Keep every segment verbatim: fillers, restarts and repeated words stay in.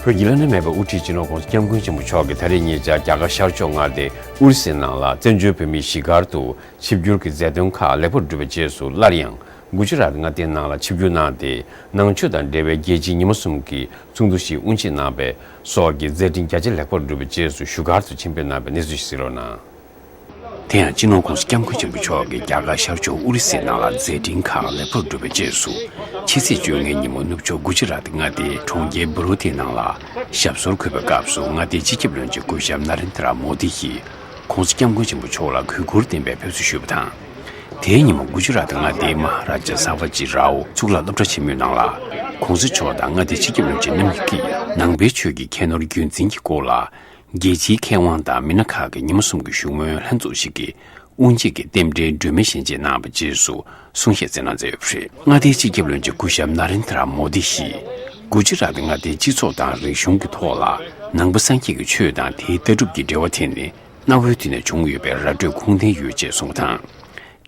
བོད་ཀྱི་བླ་ན་མེད་པའི་དབུ་ཁྲིད་སྤྱི་ནོར་༸གོང་ས་༸སྐྱབས་མགོན་ཆེན་པོ་མཆོག་གིས་ད་རེས་ཉེ་ཆར་རྒྱ་གར་ཤར་ཕྱོགས་མངའ་སྡེ་ཨོ་རི་སའི་ནང་ལ་བཙན་བྱོལ་བོད་མིའི་གཞིས་སྒར་དུ་ཆིབས་བསྒྱུར་གྱི་མཛད་དོན་ཁག་ལེགས་པར་གྲུབ་པའི་རྗེས་སུ། སླར་ཡང་གུ་ཇི་རཱཏ་མངའ་སྡེའི་ནང་ལ་ཆིབས་བསྒྱུར་གནང་སྟེ། ནང་ཆོས་དང་འབྲེལ་བའི་རྒྱལ་སྤྱིའི་ཉིན་མོ་གསུམ་གྱི་ཚོགས་འདུ་ཞིག་དབུ་འབྱེད་གནང་བའི་སོགས་ཀྱི་མཛད་འཕྲིན་རྒྱ་ཆེ་ལེགས་པར་གྲུབ་པའི་རྗེས་སུ། བཞུགས་སྒར་དུ་ཕྱིན་པའི་རྣམ་པའི་གནས་ཚུལ་ཞིག་གཟིགས་རོགས་གནང་། དེ་ཡང་སྤྱི་ནོར་༸གོང་ས་༸སྐྱབས་མགོན་ཆེན་པོ་མཆོག་གིས་རྒྱ་གར་ཤར་ཕྱོགས་ཨོ་རི་སའི་ནང་ལ་མཛད་འཕྲིན་ཁག་ལེགས་པར་གྲུབ་པའི་རྗེས་སུ། ཕྱི་ཚེས་བཅོ་ལྔའི་ཉིན་མོ་ནུབ་ཕྱོགས་གུ་ཇི་རཱཏ་མངའ་སྡེའི་གྲོང་ཁྱེར་བྷི་རོ་ཏིའི་ནང་ལ་ཞབས་སོར་འཁོད་པའི་སྐབས་སུ། མངའ་སྡེའི་སྤྱི་ཁྱབ་བློན་ཆེན་སྐུ་ཞབས་ན་རེན་དྲ་མོ་དི་ཡིས་༸གོང་ས་༸སྐྱབས་མགོན་ཆེན་པོ་མཆོག་ལ་གུས་བཀུར་ལྡན་པའི་ཕེབས་བསུ་ཞུས་པ་དང་། དེའི་ཉིན་མོ་གུ་ཇི་རཱཏ་མངའ་སྡེའི་མ་ཧ་ར་ཇ་ས་བ་ཇི་རའོ་གཙུག་ལག་སློབ་གྲྭ་ཆེན་མོའི་ནང་ལ། ༸གོང་ས་མཆོག་དང་མངའ་སྡེའི་སྤྱི་ཁྱབ་བློན་ཆེན་རྣམ་གཉིས་ཀྱིས་ནང་པའི་ཆོས་ཀྱི་ཁྱད་ནོར་རྒྱུན་འཛིན་གྱི་སྐོར་ལ། རྒྱལ་སྤྱིའི་མཁས་དབང་དང་མི་སྣ་ཁག་གི་ཉིན་མོ་གསུམ་གྱི་བཞུགས་མོལ་ལྷན་ཚོགས་ཤིག་གི་དབུ་འབྱེད་ཀྱི་རྟེན་འབྲེལ་སྒྲོན་མེ་བཞེངས་བཅས་གནང་བའི་རྗེས་སུ། གསུང་བཤད་སྩལ་གནང་མཛད་ཡོད་པ་རེད། མངའ་སྡེའི་སྤྱི་ཁྱབ་བློན་ཆེན་སྐུ་ཞབས་ན་རེན་དྲ་མོ་དི་ཡིས། གུ་ཇི་རཱཏ་མངའ་སྡེའི་སྤྱི་ཚོགས་དང་རིག་གཞུང་གི་ཐོག་ལ་ནང་པ་སངས་རྒྱས་ཀྱི་ཆོས་དང་དེའི་ལྟ་གྲུབ་ཀྱི་འབྲེལ་བ་དེ་ནི་གནའ་བོའི་དུས་ནས་བྱུང་ཡོད་པའི་ར་སྤྲོད་ཁུངས་ལྡན་ཡོད་ཅེས་གསུངས་པ་དང་།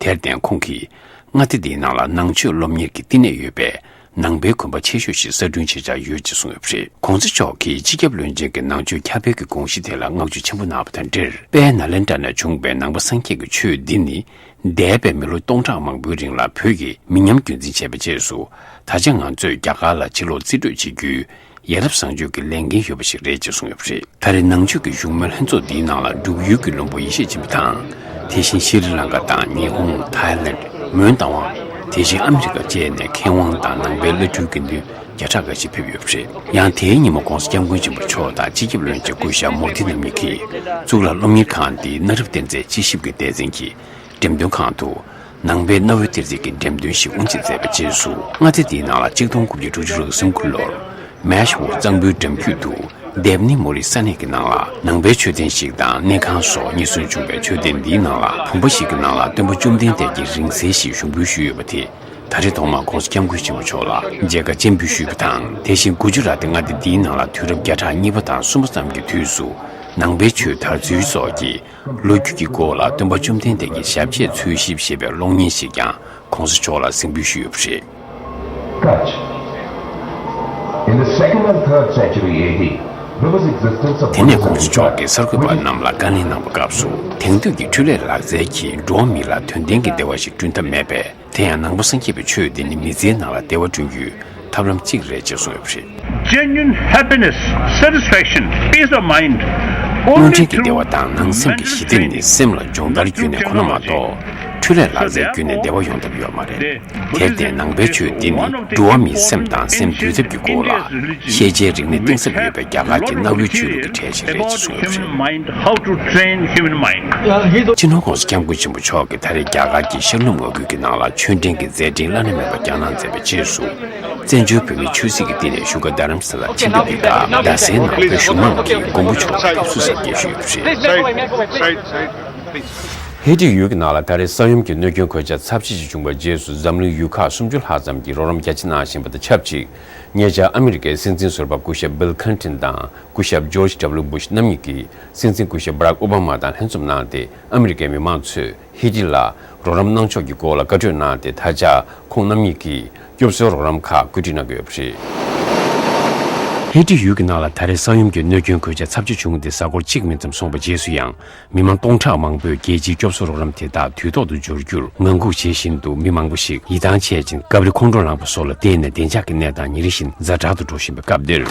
དེར་བརྟེན་ཁོང་གིས། མངའ་སྡེ་འདིའི་ནང་ལ་ནང་ཆོས་སློབ་གཉེར་གྱི་བསྟི་གནས་ཡོད་པས། ནང་པའི་དགོན་པ་ཆེ་ཤོས་ཤིག་གསར་སྐྲུན་བྱེད་འཆར་ཡོད་ཅེས་གསུངས་ཡོད་པ་རེད། ༸གོང་ས་མཆོག་གིས་སྤྱི་ཁྱབ་བློན་ཆེན་གྱི་ནང་ཆོས་ཁྱབ་སྤེལ་གྱི་དགོངས་གཞི་དེ་ལ་བསྔགས་བརྗོད་ཆེན་པོ་གནང་བ་དང་འབྲེལ། དཔལ་ནཱ་ལེནྡྲ་ནས་བྱུང་བའི་ནང་པ་སངས་རྒྱས་ཀྱི་ཆོས་འདི་ནི། འདས་པའི་མི་ལོ་སྟོང་ཕྲག་མང་པོའི་རིང་ལ་བོད་ཀྱི་མི་ཉམས་རྒྱུན་འཛིན་བྱས་པའི་རྗེས་སུ། ད་ཆ་ང་ཚོས་རྒྱ་གར་ལ་ཕྱིར་ལོག་རྩིས་སྤྲོད་བྱེད་རྒྱུའི་ཡ་རབས་བཟང་སྤྱོད་ཀྱི་ལས་འགན་ཡོད་པ་ཞིག་རེད་ཅེས་གསུངས་ཡོད་པ་རེད། ད་རེས་ནང་ཆོས་ཀྱི་བཞུགས་མོལ་ལྷན་ཚོགས་འདིའི་ནང་ལ་འབྲུག་ཡུལ་གྱི་བློན་པོ་ཡེ་ཤེས་ཆེན་པོ་དང་། དེ་བཞིན་ཤྲི་ལངྐ་དང་ཉི་ཧོང་། ཐའི་ལེནྜ། མོན་རྟ་དབང་། དེ་བཞིན་ཨ་མི་རི་ཀ་བཅས་ནས་མཁས་དབང་དང་ནང་པའི་བླ་སྤྲུལ་དགེ་འདུན་བརྒྱ་ཕྲག་འགའ་ཞིག་ཕེབས་ཡོད་པ་རེད། ཡང་དེའི་ཉིན་མོ་༸གོང་ས་༸སྐྱབས་མགོན་ཆེན་པོ་མཆོག་དང་སྤྱི་ཁྱབ་བློན་ཆེན་སྐུ་ཞབས་མོ་དྷི་རྣམ་གཉིས་ཀྱིས་གཙུག་ལག་སློབ་གཉེར་ཁང་འདིའི་གནའ་རབས་གཏེར་མཛོད་དཔྱད་ཞིབ་ཀྱི་སྡེ་ཚན་གྱི་འགྲེམས་སྟོན་ཁང་དུ། ནང་པའི་གནའ་བོའི་གཏེར་མཛོད་ཀྱི་འགྲེམས་སྟོན་ཞིག་དབུ་འབྱེད་མཛད་པའི་རྗེས་སུ། མངའ་སྡེ་འདིའི་ནང་ལ་གཅིག་སྟོང་དགུ་བརྒྱ་དྲུག་ཅུ་རེ་གསུམ་གྱི་ལོར། མེཤ་ཝུར་གཙང་པོའི་འགྲམ་རྒྱུད་དུ། དེབ་ནི་མོ་རི་ས་གནས་ཀྱི་ནང་ལ་ནང་པའི་མཆོད་རྟེན་ཞིག་དང་གནས་ཁང་སོགས་རྙེད་སོན་བྱུང་བའི་མཆོད་རྟེན་འདིའི་ནང་ལ་བུམ་པ་ཞིག་གི་ནང་ལ་སྟོན་པ་བཅོམ་ལྡན་འདས་ཀྱི་རིང་བསྲེལ་ཞིག་ཞུགས་འབུལ་ཞུས་ཡོད་པ་དེ། ད་རེས་ཐོག་མར་༸གོང་ས་༸སྐྱབས་མགོན་ཆེན་པོ་མཆོག་ལ་མཇལ་ཁ་སྤྱན་འབུལ་ཞུས་པ་དང་། དེ་བཞིན་གུ་ཇུ་རཱ་ཏི་མངའ་སྡེ་འདིའི་ནང་ལ་དུས་རབས་བརྒྱ་ཕྲག་གཉིས་པ་དང་གསུམ་པ་ཙམ་གྱི་དུས་སུ་ནང་པའི་ཆོས་དར་ཚུལ་སོགས་ཀྱི་ལོ་རྒྱུས་ཀྱི་སྐོར་ལ་སྟོན་པ་བཅོམ་ལྡན་འདས་ཀྱི་ཞབས་རྗེས་འཚོལ་ཞིབ་ཞེས་པའི་གློག་བརྙན་ཞིག་ཀྱང་༸གོང་ས་མཆོག་ལ་གཟིགས་འབུལ་ཞུས་ཡོད་པ་རེད། Kutch. In the second and third century A D, there was existence of དེ་ནས་༸གོང་ས་མཆོག་གིས་གསར་འགོད་པ་རྣམས་ལ་བཀའ་ལན་གནང་བའི་སྐབས་སུ། དེང་དུས་ཀྱི་འཕྲུལ་ལས་ལག་རྩལ་གྱིས་འགྲོ་བ་མི་ལ་དོན་ལྡན་གྱི་བདེ་བ་ཞིག་བསྐྲུན་ཐབས་མེད་པས། དེ་ཡང་ནང་པ་སངས་རྒྱས་པའི་ཆོས་འདི་ནི་མི་ཚེའི་ནང་ལ་བདེ་བ་བསྐྲུན་རྒྱུའི་ཐབས་ལམ་གཅིག་རེད་ཅེས་གསུངས་ཡོད་པ་རེད། Genuine happiness, satisfaction, peace of mind དངོས་only འབྲེལ་གྱི་བདེ་བ་དང་ནང་སེམས་ཀྱི་ཞི་བདེ་ནི་སེམས་ལ་སྦྱོང་བརྡར་བརྒྱུད་ནས་ཁོ་ན་མ་གཏོགས། འཕྲུལ་ལས་ལག་རྩལ་བརྒྱུད་ནས་བདེ་བ་ཡོང་ཐབས་ཡོད་མ་རེད། དེར་བརྟེན་ནང་པའི་ཆོས་འདི་ནི་འགྲོ་བ་མིའི་སེམས་དང་སེམས་འདུལ་ཐབས་ཀྱི་སྐོར་ལ་ཤེས་བྱའི་རིག་གནས་གཏིང་ཟབ་ཡོད་པའི་རྒྱ་གར་གྱི་གནའ་བོའི་ཆོས་ལུགས་ཀྱི་གྲས་ཤིག་རེད་ཅེས་གསུངས་ཡོད་པ་རེད། Mind, how to train human mind. སྤྱི་ནོར་༸གོང་ས་༸སྐྱབས་མགོན་ཆེན་པོ་མཆོག་གིས་ད་རེས་རྒྱ་གར་གྱི་ཤར་ནུབ་མངའ་ཁུལ་གྱི་ནང་ལ་ཆོས་འབྲེལ་གྱི་བླ་ན་མེད་པ་བསྐྱངས་གནང་མཛད་པའི་རྗེས་སུ། བཙན་བྱོལ་བོད་མིའི་ཆོས་སྲིད་ཀྱི་བསྟི་གནས་བཞུགས་སྒར་རྡ་རམ་ས་ལར་ཕྱིན་ཐབས་ཀྱི་སྐབས། རྡ་སའི་ནང་བོད་གཞུང་མང་གིས་མགོན་པོ་མཆོག་ལ་ཕེབས་བསུ་གཟབ་རྒྱས་ཞུས་ཡོད་པ་རེད། ཧེ་ཏི་ཡུལ་གྱི་ནང་ལ་ད་རེས་ས་ཡོམ་གྱི་གནོད་སྐྱོན་གོད་ཆག་ཚབས་ཆེ་ཞིག་བྱུང་བའི་རྗེས་སུ། འཛམ་གླིང་ཡུལ་ཁག་སུམ་ཅུ་ལྷག་ཙམ་གྱིས་རོགས་རམ་རྒྱ་ཆེ་གནང་བཞིན་པ་དང་ཆབས་ཅིག་ཉེ་ཆར་ཨ་མི་རི་ཀའི་སྲིད་འཛིན་ཟུར་པ་སྐུ་ཞབས་བིལ་ཁ་ལིན་ཊོན་དང་སྐུ་ཞབས་ཇོརྗ་ཌབ་ལུ་བྷུཤ་རྣམ་གཉིས་ཀྱིས་སྲིད་འཛིན་སྐུ་ཞབས་བྷ་རག་ཨོ་བྷ་མ་དང་ལྷན་འཛོམས་གནང་སྟེ། ཨ་མི་རི་ཀའི་མི་མང་ཚོས་ཧེ་ཏི་ལ་རོགས་རམ་གནང་ཕྱོགས་ཀྱི་སྐོར་ལ་བཀའ་གྲོས་གནང་སྟེ། ད་ཆ་ཁོང་རྣམ་གཉིས་ཀྱིས་སྐྱོབ་གསོའི་རོགས་རམ་ཁག་བཀོད་སྒྲིག་གནང་གི་ཡོད་པ་རེད། ཧེ་ཏི་ཡུལ་གྱི་ནང་ལ་ད་རེས་ས་ཡོམ་གྱི་གནོད་སྐྱོན་གོད་ཆག་ཚབས་ཆེ་བྱུང་སྟེ། གཟའ་འཁོར་གཅིག་མིན་ཙམ་སོང་བའི་རྗེས་སུ་ཡང་། མི་མང་སྟོང་ཕྲག་མང་པོས་རྒྱལ་སྤྱིའི་སྐྱོབ་གསོ་རོགས་རམ་དེ་དག་དུས་ཐོག་ཏུ་འབྱོར་རྒྱུར་ངང་སྒུག་བྱེད་བཞིན་དུ། མི་མང་པོ་ཞིག་ཡིད་ཐང་ཆད་ཅིང་། སྐབས་རེ་ཁོང་ཁྲོ་ལངས་པ་སོགས་ལ་བརྟེན་ནས་བདེ་འཇགས་ཀྱི་གནས་སྟངས་ཉིན་རེ་བཞིན་ཛ་དྲག་ཏུ་འགྲོ་བཞིན་པའི་སྐབས་འདིར།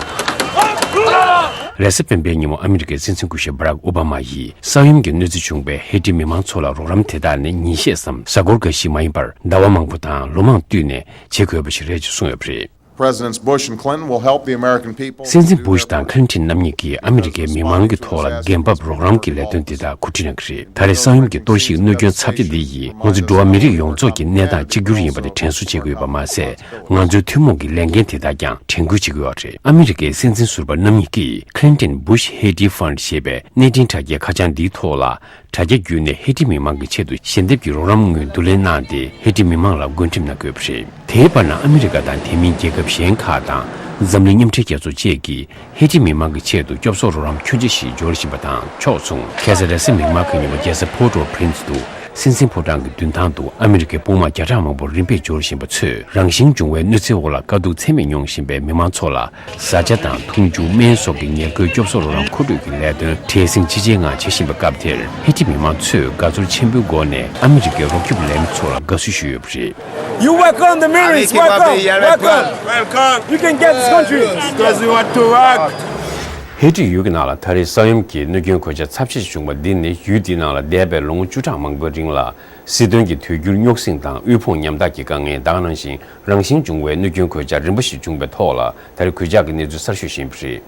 རེས་གཟའ་སྤེན་པའི་ཉིན་མོ་ཨ་མི་རི་ཀའི་སྲིད་འཛིན་སྐུ་ཞབས་བྷ་རག་ཨོ་བྷ་མ་ཡིས་ས་ཡོམ་གྱི་གནོད་འཚེ་བྱུང་བའི་ཧེ་ཏི་མི་མང་ཚོ་ལ་རོགས་རམ་དེ་དག་ནི་ཉིན་ཤས་སམ་གཟའ་འཁོར་འགའ་ཞིག་མ་ཡིན་པར་ཟླ་བ་མང་པོ་དང་ལོ་མང་བསྟུད་ནས་བྱེད་དགོས་པ་ཞིག་རེད་ཅེས་གསུངས་ཡོད་པ་རེད། Presidents Bush and Clinton will help the American people སྲིད་འཛིན་བྷུཤ་དང་ཁི་ལིན་ཊོན་རྣམ་གཉིས་ཀྱིས་ཨ་མི་རི་ཀའི་མི་མང་གི་ཐོག་ལ་འགན་བབ་རོགས་རམ་གྱི་ལས་དོན་འདི་དག་གོ་སྒྲིག་གནང་གི་རེད། ད་རེས་ ས་ཡོམ་གྱི་གཏོར་བཤིག་གནོད་སྐྱོན་ཚབས་ཆེ་འདི་ཡིས་ང་ཚོ་འགྲོ་བ་མི་རིགས་ཡོངས་རྫོགས་ཀྱི་གནས་སྟངས་གཅིག་གྱུར་ཡིན་པ་དེ་དྲན་གསོ་བྱེད་ཀྱི་ཡོད་པ་མ་ཟད། ང་ཚོའི་ཐུན་མོང་གི་ལས་འགན་དེ་དག་ཀྱང་དྲན་སྐུལ་བྱེད་ཀྱི་ཡོད་རེད། ཨ་མི་རི་ཀའི་སྲིད་འཛིན་ཟུར་པ་རྣམ་གཉིས་ཀྱིས་Clinton Bush Haiti Fund ཞེས་པའི་གནས་འཕྲིན་དྲ་རྒྱའི་ཁ་བྱང་འདིའི་ཐོག་ལ། དྲ་རྒྱ་བརྒྱུད་ནས་ཧེ་ཏི་མི་མང་གི་ཆེད་དུ་ཞལ་འདེབས་ཀྱི་རོགས་རམ་དངུལ་བསྡུ་ལེན་གནང་སྟེ། ཧེ་ཏི་མི་མང་ལ་བགོ་འགྲེམས་གནང་གི་ཡོད་པ་རེད། དེའི་བར་ན་ཨ་མི་རི་ཀ་དང་དེ་མིན་རྒྱལ་ཁབ་གཞན་ཁག་དང་འཛམ་གླིང་མཉམ་འབྲེལ་རྒྱལ་ཚོགས་བཅས་ཀྱིས་ཧེ་ཏི་མི་མང་གི་ཆེད་དུ་སྐྱོབ་གསོ་རོགས་རམ་ཁྱོན་ཆེ་ཞིག་འབྱོར་བཞིན་པ་དང་ཕྱོགས་མཚུངས། ཁ་སང་རེས་གཟའ་མིག་དམར་གྱི་ཉིན་མོ་རྒྱལ་ས་Port-au-Prince དུ་ སྲིད་འཛིན་ཕོ་བྲང་གི་མདུན་ཐང་དུ་ཨ་མི་རི་ཀའི་དཔུང་དམག་བརྒྱ་ཕྲག་མང་པོ་རིམ་པས་འབྱོར་བཞིན་པ་ཚོས་རང་བཞིན་འབྱུང་བའི་གནོད་འཚེའི་འོག་ལ་དཀའ་སྡུག་ཚད་མེད་མྱོང་བཞིན་པའི་མི་མང་ཚོ་ལ་བཟའ་བཅའ་དང་འཐུང་ཆུ། སྨན་སོགས་ཀྱི་ཉེར་མཁོའི་སྐྱོབ་གསོ་རོགས་རམ་མཁོ་སྤྲོད་ཀྱི་ལས་དོན་བྲེལ་ཟིང་ཅི་ཆེའི་ངང་བྱེད་བཞིན་པའི་སྐབས་དེར། ཧེ་ཊི་མི་མང་ཚོས་དགའ་ཚོར་ཆེན་པོའི་སྒོ་ནས་ཨ་མི་རི་ཀའི་རོགས་སྐྱོབ་ལས་མི་ཚོ་ལ་དགའ་བསུ་ཞུས་ཡོད་པ་རེད། You welcome the Marines. Welcome. Welcome. Welcome. You can get this country. Because we want to work. ཧེ་ཊི་ཡུལ་གྱི་ནང་ལ་ད་རེས་ས་ཡོམ་གྱིས་གནོད་སྐྱོན་གོད་ཆག་ཚབས་ཆེ་ཞིག་བྱུང་བ་འདི་ནི་ཡུལ་འདིའི་ནང་ལ་འདས་པའི་ལོ་ངོ་བཅུ་ཕྲག་མང་པོའི་རིང་ལ་སྲིད་དོན་གྱི་དུས་འགྱུར་རྙོག་ཟིང་དང་དབུལ་ཕོངས་ཉམ་ཐག་གི་དཀའ་ངལ། ད་ག་ནང་བཞིན་རང་བཞིན་བྱུང་བའི་གནོད་སྐྱོན་གོད་ཆག་རིམ་པ་ཞིག་བྱུང་བའི་ཐོག་ལ་ད་རེས་གོད་ཆག་གི་གནས་ཚུལ་གསར་ཤོས་ཤིག་ཡིན་པ་རེད།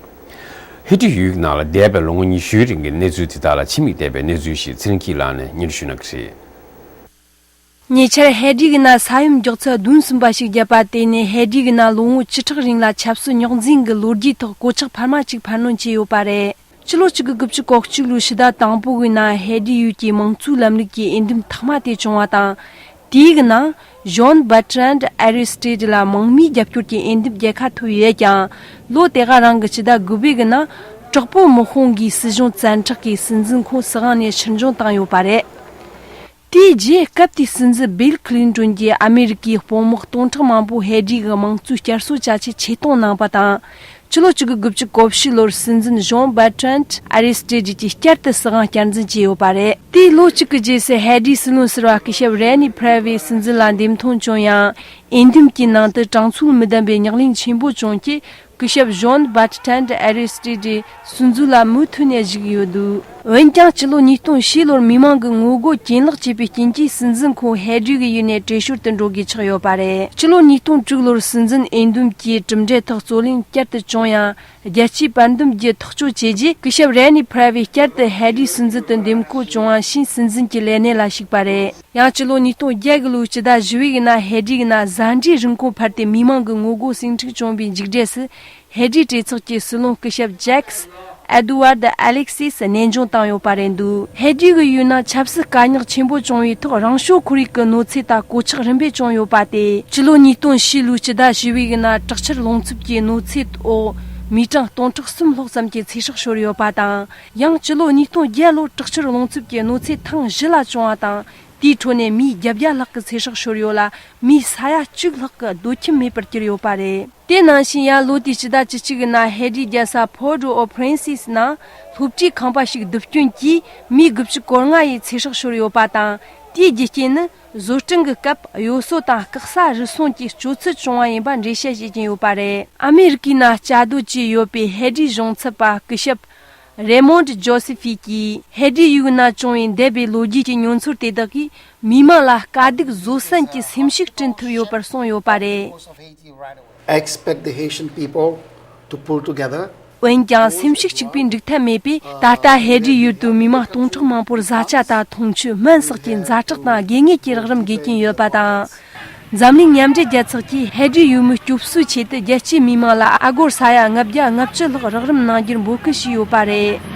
ཧེ་ཊི་ཡུལ་གྱི་ནང་ལ་འདས་པའི་ལོ་ངོ་ཉི་ཤུའི་རིང་གི་གནས་ཚུལ་དེ་དག་ལ་ཕྱི་མིག་བལྟས་པའི་གནས་ཚུལ་ཞིག་ཚེ་རིང་སྐྱིད་ལགས་ནས་སྙན་སྒྲོན་ཞུ་གནང་གི་རེད། ཉེ་ཆར་ཧེ་ཊི་གི་ནང་ས་ཡོམ་མགྱོགས་ཚད་བདུན་གསུམ་པ་ཞིག་བརྒྱབ་པ་དེ་ནི་ཧེ་ཊི་གི་ནང་ལོ་ངོ་བཅུ་ཕྲག་རིང་ལ་ཆབ་སྲིད་རྙོག་འཛིང་གི་ལོ་རྒྱུས་ཐོག་གོད་ཆག་འཕར་མ་གཅིག་འཕར་སྣོན་བྱས་ཡོད་པ་རེད། ཕྱི་ལོ་ཆིག་དགུ་དགུ་བཅུ་གོ་གཅིག་ལོའི་ཕྱི་ཟླ་དང་པོ་གི་ནང་ཧེ་ཊི་ཡུལ་གྱི་དམངས་གཙོའི་ལམ་ལུགས་ཀྱི་འོས་འདེམས་ཐོག་མ་དེ་བྱུང་བ་དང་། དེའི་གི་ནང་ཞོན་བར་ཊྲན་ཨེ་རི་སི་ཊེ་ལ་མང་མོས་རྒྱབ་སྐྱོར་གྱི་འོས་འདེམས་རྒྱལ་ཁ་ཐོབ་ཡོད་ཀྱང་། ལོ་དེ་ག་རང་གི་ཕྱི་ཟླ་དགུ་པའི་གི་ནང་དྲག་པོ་དམག་དཔུང་གིས་སྲིད་གཞུང་བཙན་ཁྲག་གིས་སྲིད་འཛིན་ཁོང་སྲིད་དབང་ནས་ཕྱིར་འབྱོན་བཏང་ཡོད་པ་རེད། དེའི་རྗེས་སྐབས་དེའི་སྲིད་འཛིན་བིལ་ཁི་ལིན་ཏོན་གྱིས་ཨ་མེ་རི་ཀའི་དཔུང་དམག་སྟོང་ཕྲག་མང་པོ་ཧེ་ཊི་གི་དམངས་གཙོའི་བསྐྱར་གསོ་བྱ་ཆེད་ཆེད་གཏོང་གནང་པ་དང་། ཕྱི་ལོ་ཆིག་དགུ་དགུ་བཅུ་གོ་བཞི་ལོར་སྲིད་འཛིན་ཞོན་བར་ཊྲན་ཨེ་རི་སི་ཊེ་གྱིས་བསྐྱར་དུ་སྲིད་དབང་བསྐྱར་འཛིན་བྱས་ཡོད་པ་རེད། དེའི་ལོ་གཅིག་གི་རྗེས་སུ་ཧེ་ཊིའི་སྲིད་བློན་ཟུར་པ་སྐུ་ཞབས་རེ་ནི་ཕེ་ར་ཝེ་སྲིད་འཛིན་ལ་འདེམས་ཐོན་བྱུང་ཡང་། འོས་འདེམས་ཀྱི་ནང་དུ་གྲངས་ཚོད་མི་ལྡན་པའི་ཉག་གླེང་ཆེན་པོ་བྱུང་རྗེས། སྐུ་ཞབས་ཞོན་བར་ཊྲན་ཨེ་རི་སི་ཊེ་སྲིད་འཛིན་ལ་མུ་མཐུད་ནས་བཞུགས་ཡོད་འདུག་འོན་ཀྱང་། སྤྱི་ལོ་ཉིས་སྟོང་བཞི་ལོར་མི་མང་གི་ངོ་རྒོལ་གྱེན་ལོག་བྱས་པའི་རྐྱེན་གྱིས། སྲིད་འཛིན་ཁོང་ཧེ་ཊི་གི་ཡུལ་ནས་བྲོས་བྱོལ་དུ་འགྲོ་དགོས་ཆགས་ཡོད་པ་རེད། སྤྱི་ལོ་ཉིས་སྟོང་དྲུག་ལོར་སྲིད་འཛིན་འོས་འདེམས་ཀྱི་གྲུབ་འབྲས་ཐོག་རྩོད་གླེང་བསྐྱར་དུ་བྱུང་ཡང་། རྒྱལ་སྤྱིའི་པར་འདེམས་བརྒྱུད་ཐག་གཅོད་བྱས་རྗེས། སྐུ་ཞབས་རེ་ནི་ཕེ་ར་ཝེ་བསྐྱར་དུ་ཧེ་ཊིའི་སྲིད་འཛིན་དུ་འདེམས་བསྐོ་བྱུང་བ་ཕྱིན། སྲིད་འཛིན་གྱི་ལས་གནས་ལ་ཞུགས་པ་རེད། ཡང་སྤྱི་ལོ་ཉིས་སྟོང་བརྒྱད་གི་ལོའི་ཕྱི་ཟླ་བཞི་པའི་ནང་། ཧེ་ཊི་གི་ནང་ཟ་འབྲུའི་རིན་གོང་འཕར་ཏེ། མི་མང་གི་ངོ་རྒོལ་ཟིང་འཁྲུག་བྱུང་བའི་མཇུག་འབྲས་སུ། ཧེ་ཊིའི་གྲོས་ཚོགས་ཀྱི་སྲིད་བློན་སྐུ་ཞབས་ཇེག་ཨེ་ཌུ་ཝར་ཌི་ཨ་ལེག་སིས་གནས་དབྱུང་བཏང་ཡོད་པ་རེད་འདུག་ཧེ་ཊི་གི་ཡུལ་ནང་ཆབ་སྲིད་དཀའ་རྙོག་ཆེན་པོ་བྱུང་བའི་ཐོག་རང་བྱུང་ཁོར་ཡུག་གི་གནོད་འཚེ་དང་གོད་ཆག་རིམ་པས་བྱུང་ཡོད་པ་དེ། སྤྱི་ལོ་ཉིས་སྟོང་བཞི་ལོའི་ཕྱི་ཟླ་བཞི་པའི་ནང་། དྲག་ཆར་རླུང་འཚུབ་ཀྱི་གནོད་འཚེའི་འོག་མི་གྲངས་སྟོང་ཕྲག་གསུམ་ལྷག་ཙམ་གྱི་ཚེ་སྲོག་ཤོར་ཡོད་པ་དང་། ཡང་སྤྱི་ལོ་ཉིས་སྟོང་བརྒྱད་ལོར་དྲག་ཆར་རླུང་འཚུབ་ཀྱི་གནོད་འཚེ་ཐེངས་བཞི་ལ་བྱུང་བ་དང་། དེའི་ཁྲོད་ནས་མི་བརྒྱད་བརྒྱ་ལྷག་གི་ཚེ་སྲོག་ཤོར་ཡོད་ལ། མི་ས་ཡ་གཅིག་ལྷག་གི་སྡོད་ཁྱིམ་མེད་པར་གྱུར་ཡོད་པ་རེད། དེ་ནང་བཞིན་ཡང་ལོ་དེའི་ཕྱི་ཟླ་བཅུ་གཅིག་གི་ནང་། ཧེ་ཊིའི་རྒྱལ་ས་པོར་ཏོ་ཨོ་པྲིན་སིའི་ནང་སློབ་གྲྭའི་ཁང་པ་ཞིག་རྡིབ་སྐྱོན་གྱིས་མི་དགུ་བཅུ་གོ་ལྔ་ཡི་ཚེ་སྲོག་ཤོར་ཡོད་པ་དང་། དེའི་རྒྱུ་རྐྱེན་ནི་བཟོ་སྐྲུན་གྱི་སྐབས་གཡོ་ཟོལ་དང་སྐུ་ས་རུལ་སུངས་ཀྱི་སྤྱོད་ཚུལ་བྱུང་བ་ཡིན་པ་འགྲེལ་བཤད་བྱེད་ཀྱིན་ཡོད་པ་རེད། ཨ་མེ་རི་ཀའི་ནང་བཅའ་སྡོད་བྱས་ཡོད་པའི་ཧེ་ཊིའི་གཞུང་ཚབ་པ་སྐུ་ཞབས་རེ་མོན་ཌི་ཇོ་སི་ཕི་གིས། ཧེ་ཊིའི་ཡུལ་ནང་བྱུང་བའི་འདས་པའི་ལོ་རྒྱུས་ཀྱི་མྱོང་ཚོར་དེ་དག་གིས་མི་མང་ལ་དཀའ་སྡུག་བཟོད་བསྲན་གྱི་སེམས་ཤུགས་བསྐྲུན་ཐུབ་ཡོད་པར་གསུངས་ཡོད་པ་རེད། I expect the Haitian people to pull together འོན་ཀྱང་། སེམས་ཤུགས་གཅིག་པའི་འགྲིག་ཐབས་མེད་པས། ད་ལྟ་ཧེ་ཊིའི་ཡུལ་དུ་མི་མང་སྟོང་ཕྲག་མང་པོར་བཟའ་བཅའ་དང་འཐུང་ཆུ། སྨན་སོགས་ཀྱི་ཛ་དྲག་དང་དགོས་ངེས་ཀྱི་རོགས་རམ་དགོས་ཀྱིན་ཡོད་པ་དང་། འཛམ་གླིང་མཉམ་འབྲེལ་རྒྱལ་ཚོགས་ཀྱིས་ཧེ་ཊིའི་ཡུལ་མི་སྐྱོབ་གསོའི་ཆེད་དུ། རྒྱལ་སྤྱིའི་མི་མང་ལ་ཨ་སྒོར་ས་ཡ་ལྔ་བརྒྱ་ལྔ་བཅུ་ལྷག་རོགས་རམ་གནང་རྒྱུར་འབོད་སྐུལ་ཞུས་ཡོད་པ་རེད།